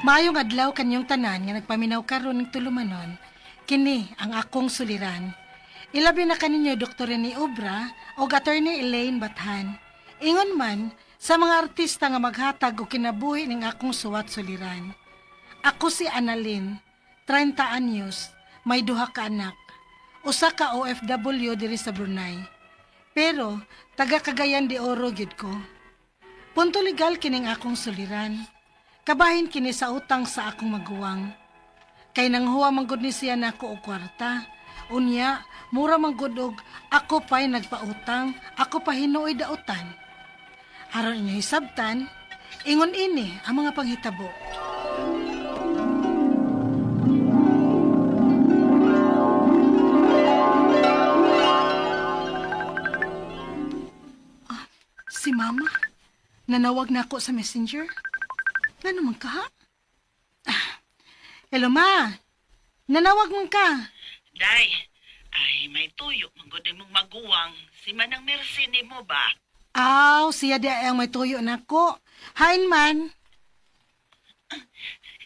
Maayong adlaw kanyong tanan nga nagpaminaw karon ning tulumanon. Kini ang akong suliran. Ilabi na kaninyo Dr. Rene Obra o Attorney Elaine Bathan. Ingon man sa mga artista nga maghatag og kinabuhi ning akong suwat suliran. Ako si Annalyn, 30 anyos, may duha ka anak. Usa ka OFW diri sa Brunei. Pero taga Cagayan de Oro gyud ko. Punto legal kining akong suliran. Kabahin kini sa utang sa akong maguwang. Kay nang huwa man gud ni siya nako og kwarta. Unya, mura man gud og ako pa'y nagpautang, ako pa hinuoy dautan. Aron inyo hisabtan, ingon ini ang mga panghitabo. Ah, si Mama, nanawag na ako sa Messenger. Ngano man ka, ha? Ah, hello, Ma. Nanawag man ka. Day, ay may tuyo man gud imong maguwang. Si Manang Mercy nimo ba? Aw, siya di ay ang may tuyo nako. Hain man.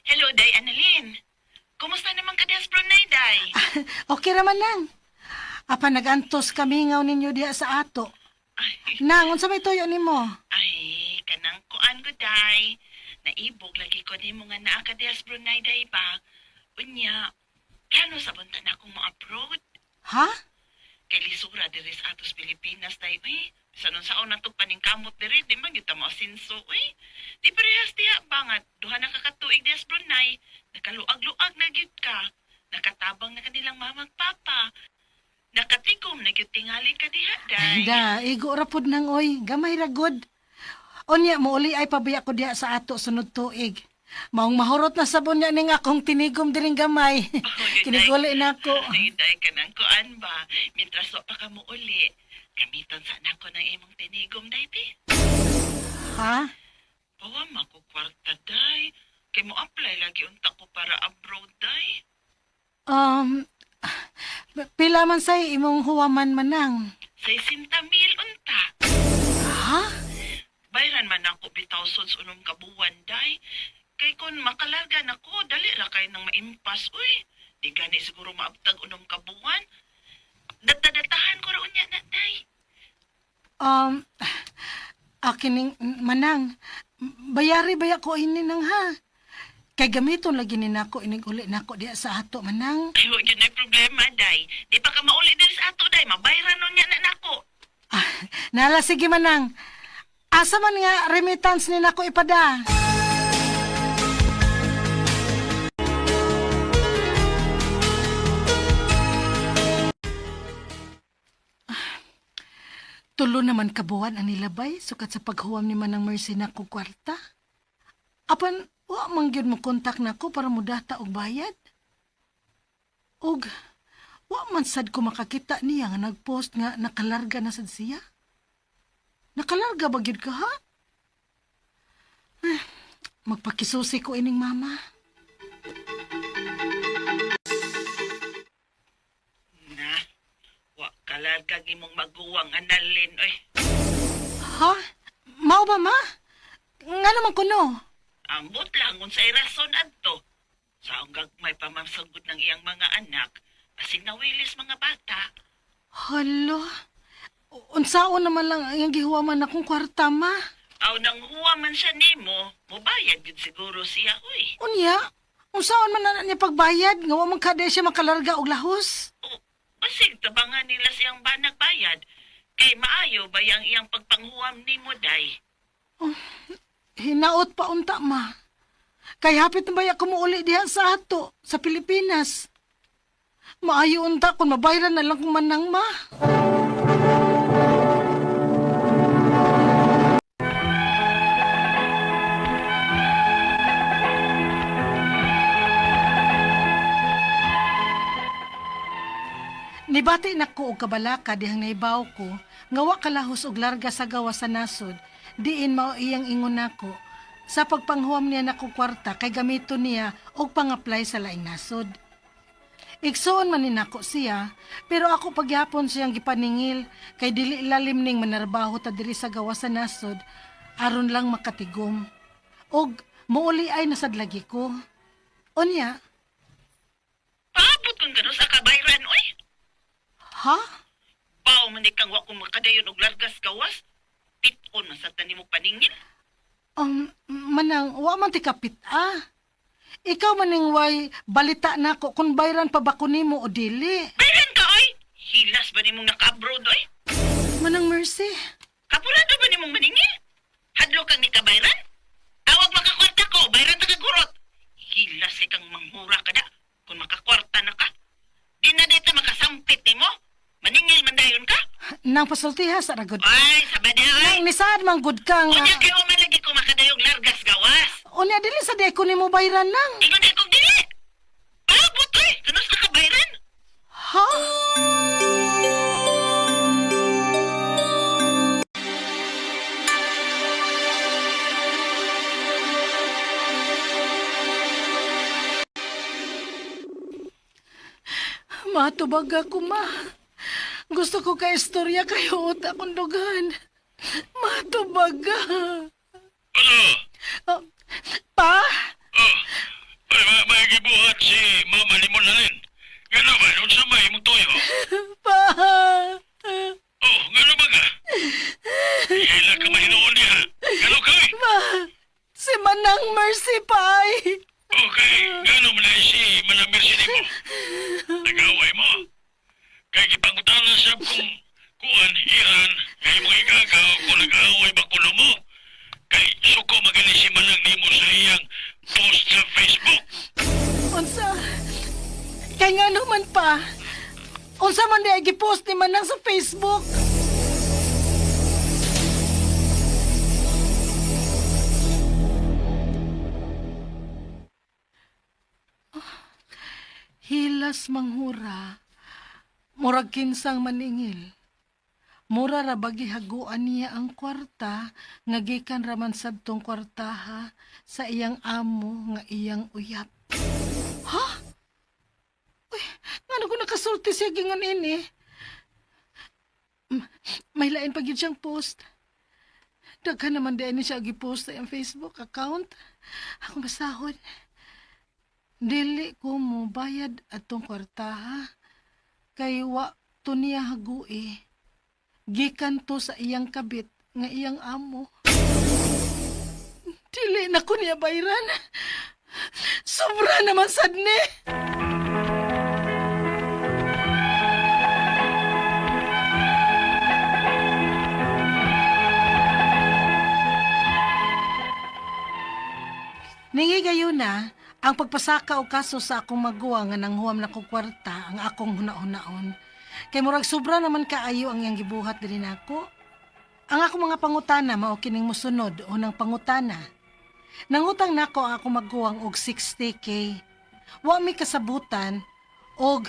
Hello, Day Annalyn. Kumusta naman ka diha sa Brunei, Day? Okay raman nang. Apa nagantos kami ngaw ninyo diha sa ato. Ay, Nang, unsa may tuyo nimo? ay kanang kuan ko, Day. Naibog lagi ko nimo nga naa ka diha sa Brunei, Day ba? Unya, plano sa bunta na akong mo-abroad. Ha? Kay lisura diri sa atos Pilipinas, Day. Uy, sa nun saon na to paningkamot diri, di man gyud ta moasinso, uy. Di parehas diha ba nga duha na ka katuig diha sa Brunei, nakaluag-luag na gyud ka. Nakatabang na kanilang mama ug papa. Nakatikom na gyud tingali ka diha, Day. Da, igo ra pud nang oy, gamay ra gud. Unya mouli ay pabiya ko diha sa ato sunod tuig. Maong mahurot na sabon niya ning akong tinigom diring gamay. Oh, Kiniguli na ako. Ay, Day, kanang kuan ba? Mintras wa pa ka mouli. Gamiton sa nako ng imong tinigom, Day, bi. Ha? Pawa man ko kwarta, Day. Kay mo apply lagi unta ko para abroad, Day. Um, pila man say imong huwaman manang. 60 mil unta. Ha? Bayran man ako bitaw sud sa unom ka buwan, Day. Kay kun makalarga nako, dali ra kay nang maimpas, uy. Di gani siguro maabtag unom ka buwan. Datadatahan ko ra unya na, Day. Um, akin ning manang, bayari baya ko ini nang ha? Kay gamiton lagi ni nako inig uli nako diha sa ato manang. Ay, wa gyud nay problema, Day. Di pa ka mauli diri sa ato, Day. Mabayran unya na nako. Ah, nala sige manang. Asa man nga remittance ni nako ipada? Ah, tulo naman kabuwan ang nilabay sukat sa paghuwam ni Manang Mercy nako kwarta. Apan wa man gyud mo kontak nako para mudata og bayad. Og wa man sad ko makakita niya nga nagpost nga nakalarga na sad siya. Nakalarga ba gyud ka ha? Eh, magpakisusi ko ining mama. Na, wa kalarga imong maguwang analin, oy. Ha? Mao ba ma? Nga naman kuno. Ambot lang unsay rason adto. Sa gagmay pa masagod ng iyang mga anak, asing nawilis mga bata. Hala. Unsaon naman lang ang gihuwaman akong kwarta ma. Aw nang huwa man siya nimo, mobayad gyud siguro siya, uy. Unya, unsaon man na niya pagbayad nga wa man kada siya makalarga og lahos. O, basig tabangan nila siyang banag bayad. Kay maayo ba yang iyang pagpanghuwam nimo, Day? Hinaot pa unta ma. Kay hapit na baya kumuuli diha sa ato, sa Pilipinas. Maayo unta kung mabayran na lang kung manang ma. Nibati na ko og kabalaka dihang naibaw ko nga wa kalahos og larga sa gawas sa nasod, diin mao iyang ingon nako sa pagpanghuam niya nako kwarta kay gamiton niya og pang-apply sa laing nasod. Igsuon man ni nako siya, pero ako pagyapon siyang gipaningil kay dili lalim ning manarbaho ta diri sa gawas sa nasod aron lang makatigom. Og Muuli ay nasad lagi ko. Unya, Paabot kong gano'n sa kabayran, oy. ha? Pao man di kang wa ko makadayon og largas gawas. Piton man sa tanim mo paningil. Manang, wa man ti kapit ah. Ikaw maning way balita nako kung bayran pa ba ko nimo o dili. Bayran ka, oy! Hilas ba nimong naka-abroad, oy? Manang Mercy, Kapurado ba nimong maningil? Hadlo kang ni kabayran? Tawag makakwarta ko, bayran ta kagurot. Hilas kay kang manghura ka da. Kung makakwarta na ka. Di na dito makasampit nimo. Maningil man dayon ka. nang pasultiha sa ragod. Ay, sabada ay. Nang nisaad man gud kang Unya kay man lagi ko makadayog largas gawas. unya dili sa di ko nimo bayran nang. Ingon na kong dili. Paabot oy, kanus na kabayran? Ha? Matubag ako, ma. Gusto ko ka istorya kayo at akong dugan. Matubag ka. Ano? Ah, pa? Oh, ay, may gibuhat si Mama Limon Halin. Gano ba? Unsa may imong tuyo? Pa? Oh, gano ba ka? Hila ka mahinuon niya. Gano ka eh? Pa? Si Manang Mercy, pa ay. Okay, gano man ay si Manang Mercy nimo? Nagaway mo. Kay gipangutanan siya kung kuan, iran, kay mong igagaw kung nag-away ba kuno mo. Kay suko magali si Manang nimo sa iyang post sa Facebook. Unsa? Kay nga naman pa. Unsa man di ay gipost ni Manang sa Facebook? Hilas manghura, murag kinsang maningil. Mura ra bagi haguan niya ang kwarta nga gikan ra man sadtong kwartaha sa iyang amo nga iyang uyap. Ha? Uy, ngano ko nakasulti siya gingon ini? May lain pa gyud siyang post. Daghan naman di ni siya gipost sa iyang Facebook account. Ako basahon. Dili ko mo bayad atong kwartaha. Kay wa to niya hagui. Gikan to sa iyang kabit nga iyang amo. Dili na ko niya bayran. Sobra naman sad ni. Ningigayon na, ang pagpasaka o kaso sa akong maguwa nga nanghuam na kong kwarta ang akong hunahunaon. Kay murag sobra naman kaayo ang iyang gibuhat diri nako. Ang akong mga pangutana mao kining mosunod unang pangutana. Nangutang nako ang akong maguwang og 60K. Wa mi kasabutan og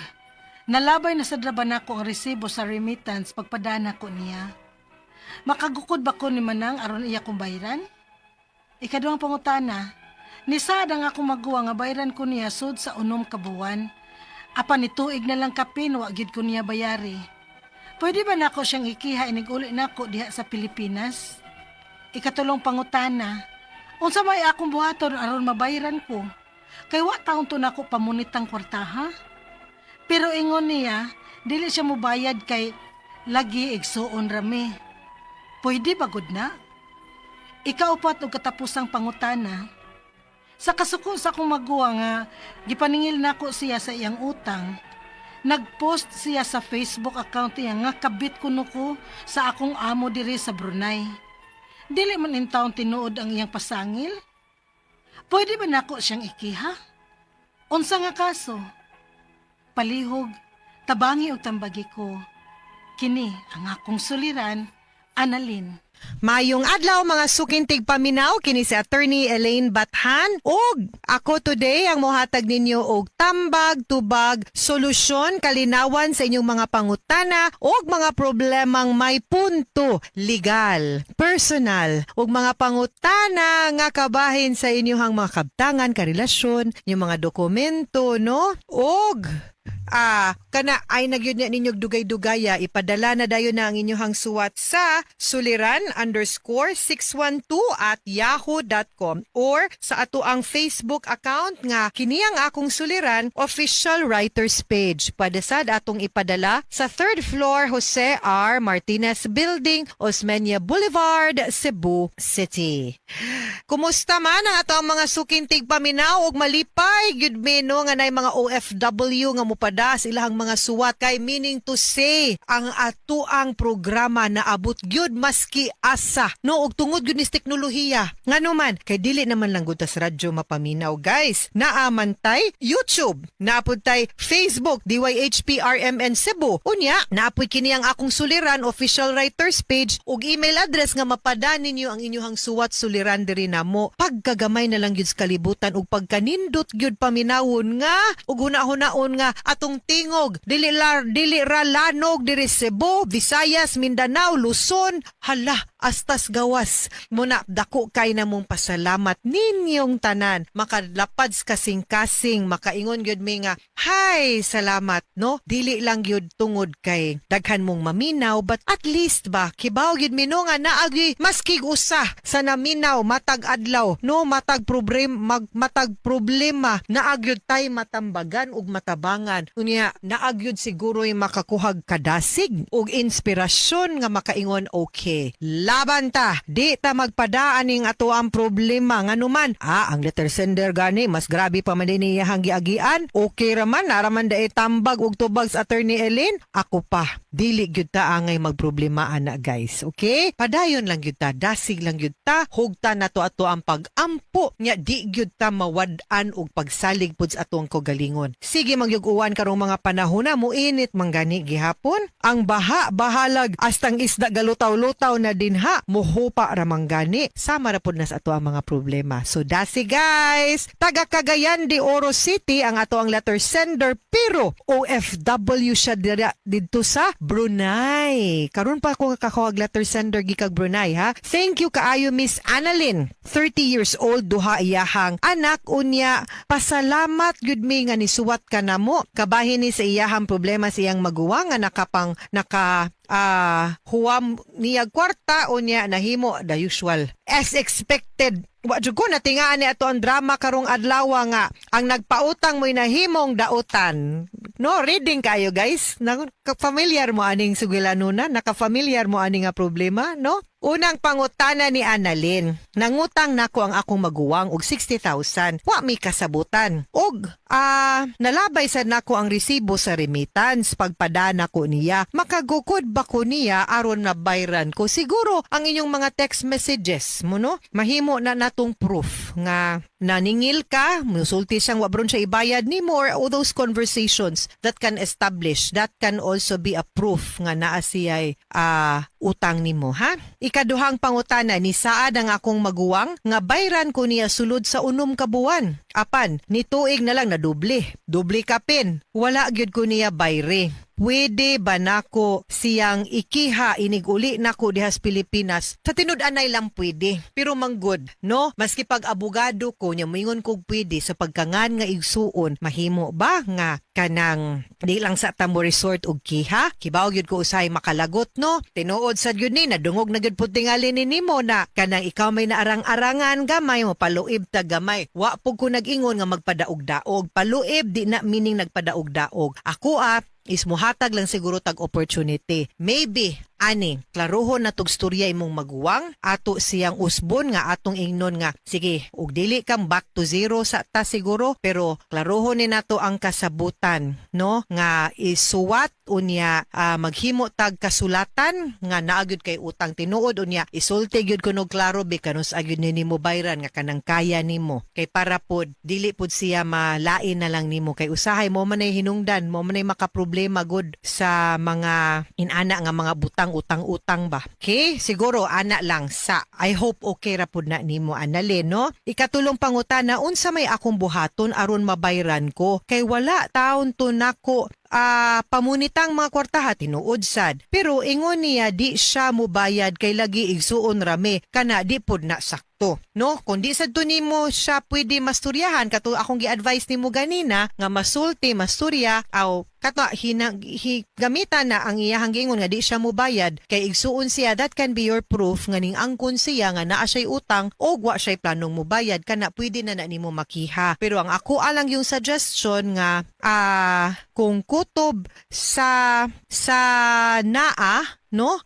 nalabay na sa draba nako ang resibo sa remittance pagpadana ko niya. Makagukod ba ko ni Manang aron iya kong bayran? Ikaduhang pangutana, nisaad ang akong maguwa nga bayran ko niya sud sa unom ka buwan. Apan nituig na lang kapin, wa gyud ko niya bayari. Pwede ba nako siyang ikiha inig uli nako diha sa Pilipinas? Ikatulong pangutana, unsa may akong buhaton aron mabayran ko? Kay wa taon to nako pamunitang kwartaha. Pero ingon niya, dili siya mobayad kay lagi igsuon rami. Pwede ba gud na? Ikaupat og katapusang pangutana. Sa kasuko sa akong maguwa nga gipaningil nako siya sa iyang utang. Nagpost siya sa Facebook account niya nga kabit kuno ko sa akong amo diri sa Brunei. Dili man intawon tinuod ang iyang pasangil. Pwede ba nako siyang ikiha? Unsa nga kaso? Palihog, tabangi og tambagi ko. Kini ang akong suliran, Analyn. Mayong adlaw mga sukintig paminaw kini si Attorney Elaine Bathan ug ako today ang mohatag ninyo og tambag tubag solusyon kalinawan sa inyong mga pangutana ug mga problemang may punto legal, personal ug mga pangutana nga kabahin sa inyong mga kabtangan, karelasyon, inyong mga dokumento no ug Kana ay nagyud niya ninyog dugay-dugaya, ipadala na dayon na ang inyong suwat sa suliran_612@yahoo.com or sa ato ang Facebook account nga kini ang akong suliran official writers page. Pwede sad atong ipadala sa third floor, Jose R. Martinez Building, Osmeña Boulevard, Cebu City. Kumusta man ang ato ang mga suking tigpaminaw ug malipay gyud mi, no, nga nay mga OFW nga mupada sa ilahang mga suwat, kay meaning to say ang ato ang programa naabot gyud maski asa, no, ug tungod gyud ni sa teknolohiya. Ngano man kay dili naman lang gud ta sa radyo mapaminaw, guys. Naa man tay YouTube, naa pud tay Facebook DYHP RMN Cebu, unya naa puy kini ang akong suliran official writers page ug email address nga mapada ninyo ang inyong suwat suliran diri namo. Pagkagamay na lang gyud sa kalibutan ug pagkanindot gyud paminawon nga ug huna-hunaon nga atong tingog dili lar dili ra lanog diri Cebu, Visayas, Mindanao, Luzon, hala, astas gawas. Muna dako kay na mong pasalamat ninyong tanan, makalapad sa kasing-kasing, makaingon gyud mi nga hay salamat, no? Dili lang gyud tungod kay daghan mong maminaw, but at least ba kibaw gyud mi, no, nga naagi maski usa sa naminaw matag adlaw, no, matag problem mag, matag problema, naa gyud tay matambagan ug matabangan. Unya naa gyud siguro makakuhag kadasig ug inspirasyon nga makaingon, "Okay, laban ta, di ta magpadaan ning ato ang problema." Nganuman ang letter sender gani mas grabe pa man din iyahang giagian. Okay ra man, naa ra man dae tambag ug tubag sa Attorney Ellen. Ako pa, dili gyud ta angay magproblema ana, guys. Okay, padayon lang gyud ta, dasig lang gyud ta, hugta nato ato ang pag-ampo nya di gyud ta mawad-an og pagsalig pud sa atong kaugalingon. Sige magyug-uwan karong mga panahon na, muinit man gani gihapon. Ang baha bahalag astang isda galutaw-lutaw na dinha, muhupa ra man gani. Sama ra pud na sa ato ang mga problema. So dasig, guys. Taga Cagayan de Oro City ang ato ang letter sender, pero OFW siya dira didto sa Brunei. Karon pa ako kakakuhag letter sender gikag Brunei, ha. Thank you kaayo, Miss Annalyn. 30 years old, duha iyahang anak, unya pasalamat gud mi nga nisuwat ka namo. Kabahin ni sa iyahang problema sa iyang maguwang nga nakapang naka huwam niya kwarta, unya nahimo the usual. As expected, wa jud ko natingaan ni ato ang drama karong adlaw nga ang nagpautang mo'y nahimong dautan. No, reading kayo, guys. Naka familiar mo aning sugilanuna, naka-familiar mo ani nga problema, no? Unang pangutana ni Annalyn. Nangutang nako ang akong maguwang og 60,000. Wa mi kasabutan. Og nalabay sad nako ang resibo sa remittance pagpada nako niya. Makagukod ba ko niya aron mabayran ko? Siguro ang inyong mga text messages mo, no? Mahimo na natong proof nga naningil ka, musulti siyang wa bron siya ibayad nimo or all those conversations that can establish, that can also be a proof nga naa siya'y utang nimo, ha? Ikaduhang pangutana, ni saad ang akong maguwang nga bayran ko niya sulod sa 6 ka buwan. Apan, ni tuig na lang na doble. Doble kapin. Wala gyud ko niya bayre. Pwede ba nako siyang ikiha inig uli nako diha sa Pilipinas? Sa tinud-anay lang pwede. Pero manggod, no? Maski pag abogado ko nya moingon kog pwede, sa pagkangan nga igsuon, mahimo ba nga kanang di lang sa ta mo resort og kiha? Kibaw gyud ko usahay makalagot, no? Tinuod sad gyud ni nadungog na gyud pud tingali ni nimo na kanang ikaw may naarang-arangan gamay, mo paluib ta gamay. Wa pud ko nag-ingon nga magpadaog-daog. Paluib di na meaning nagpadaog-daog. Ako is muhatag lang siguro tag opportunity. Maybe ani, klaruhon na tug storya imong maguwang, ato siyang usbon nga atong ingnon nga sige, ug dili kang back to zero sa ta siguro, pero klaruhon ni nato ang kasabutan, no, nga isuwat unya maghimo tag kasulatan nga naa gyud kay utang tinuod, unya isulti gyud kuno klaro bi kanus gyud ni nimo bayran nga kanang kaya nimo, kay para pod dili pod siya malain na lang nimo, kay usahay mo man ay hinungdan mo man ay makaproblema gud sa mga inana nga mga butang, utang-utang ba. Okay, siguro ana lang sa I hope okay ra pud na nimo, Annalyn, no? Ikatulong pangutana, unsa may akong buhaton aron mabayran ko kay wala taon to nako. pamunitang mga kwartaha, tinuod sad. Pero ingon niya di siya mubayad kay lagi igsuon rame kana di pod na sakto. No, kung di sad to nimo siya pwede masturyahan kato akong gi-advise nimo ganina nga masulti masturya aw kato hina, hi, gamitan na ang iyahang giingon nga di siya mubayad kay igsuon siya, that can be your proof nga ning angkon siya nga naa siya'y utang o wa siya'y planong mubayad. Kana pwede na na nimo makiha. Pero ang ako alang yung suggestion nga kung kutob sa naa, no,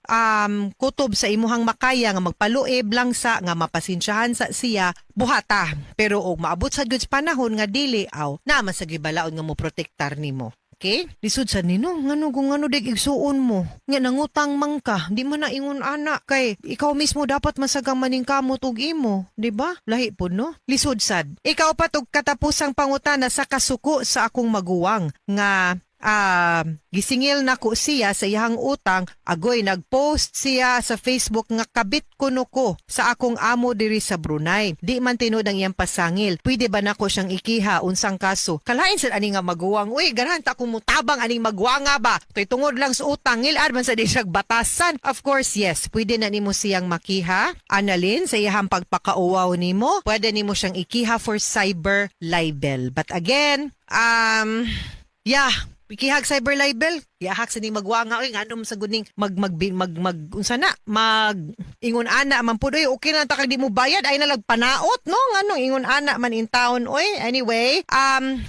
kutob sa imuhang makaya nga magpaluib lang sa nga mapasensyahan sa siya, buhata. Pero og maabot sa good panahon nga dili, aw naa man sa gibalaod nga mo protektar nimo. Okay? Lisod sa nino, ngano kung ngano dig igsuon mo. Nga nangutang man ka, di man na ingon ana kay ikaw mismo dapat masagang maningkamot og imo, di ba? Lahi pud, no? Lisod sad. Ikaw pa tug katapusang pangutana sa kasuko sa akong maguwang nga gisingil nako siya sa iyang utang, agoy nagpost siya sa Facebook nga kabit kuno ko sa akong amo diri sa Brunei. Di man tinuod ang iyang pasangil. Pwede ba nako siyang ikiha, unsang kaso? Kalain sad ani nga maguwang. Uy, ganahan ta kung mutabang aning magwanga ba? Toy tungod lang sa utang, ngilad man sa di siya batasan. Of course, yes, pwede na nimo siyang makiha. Analin sa iyang pagpakauwaw nimo, pwede nimo siyang ikiha for cyber libel. But again, yeah, ikihag cyber libel, gihak sa ning magwanga oy, nganong sa guning mag mag mag mag unsa na mag ingon ana man pud oy, okay na ta kag di mo bayad ay nalag panaot, no? Nganong ingon ana man in town oy? Anyway,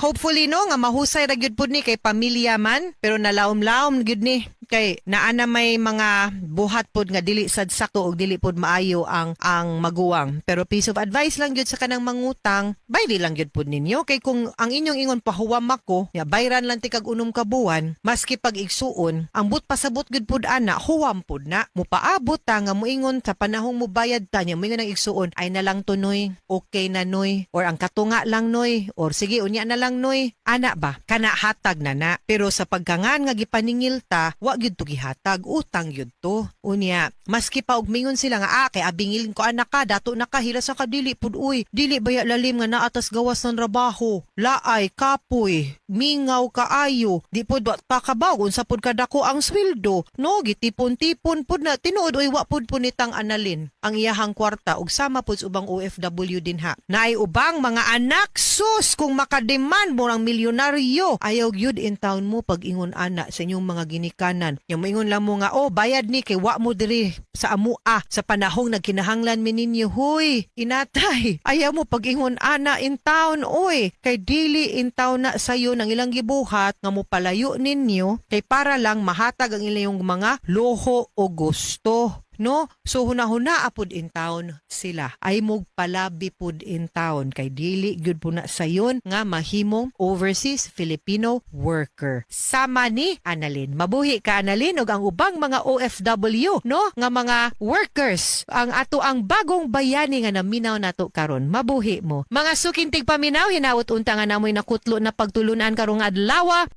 hopefully, no, nga mahusay ra gyud pud ni kay pamilya man, pero nalaom-laom gyud ni kay naa na may mga buhat pod nga dili sad sakto og dili pod maayo ang maguwang. Pero piece of advice lang gyud sa kanang mangutang, bayri lang gyud pod ninyo kay kung ang inyong ingon pahuwam ako ya, bayran lang ti kag 6 ka buwan, maski pag igsuon ang but pasabot gyud pod ana, huwam pod na. Mupaabot ta nga muingon sa panahong mubayad ta niya, muingon ang igsuon, "Ay na lang to noy, okay na noy," or "Ang katunga lang noy," or "Sige, unya na lang noy," ana ba, kana hatag na na. Pero sa pagkangan nga gipaningil ta, wa gyud to gihatag, utang gyud to. Unya maski pa og mingon sila nga kay abingil ko anak ka dato na ka hila sa kadili pud uy, dili baya lalim nga naatas gawas ng trabaho, laay kapoy, mingaw kaayo, di pud wa pa kabaw unsa pud kadako ang sweldo, no? Gitipon-tipon pud na tinuod uy, wa pud punitang analin ang iyahang kwarta. Ug sama pud sa ubang OFW dinha naay ubang mga anak, sus, kung makademand mo ang milyonaryo, ayaw gyud in town mo pag ingon ana sa inyong mga ginikanan. Yung moingon lang mo nga, "Oh, bayad ni kay wa mo diri sa amua sa panahong nagkinahanglan mi ninyo." Huy, inatay, ayaw mo pag ingon ana in town oy, kay dili in town na sayo ng ilang gibuhat nga mo palayo ninyo kay para lang mahatag ang ilang mga loho o gusto, no? So hunahuna apod in town sila. Ay mog palabi pud in town kay dili gyud po na sayon nga mahimong overseas Filipino worker. Sama ni Annalyn. Mabuhi ka, Annalyn, ug ang ubang mga OFW, no, nga mga workers. Ang ato ang bagong bayani nga naminaw nato karon. Mabuhi mo. Mga suking tigpaminaw, hinaot unta nga namoy nakutlo na pagtulunan karong adlaw.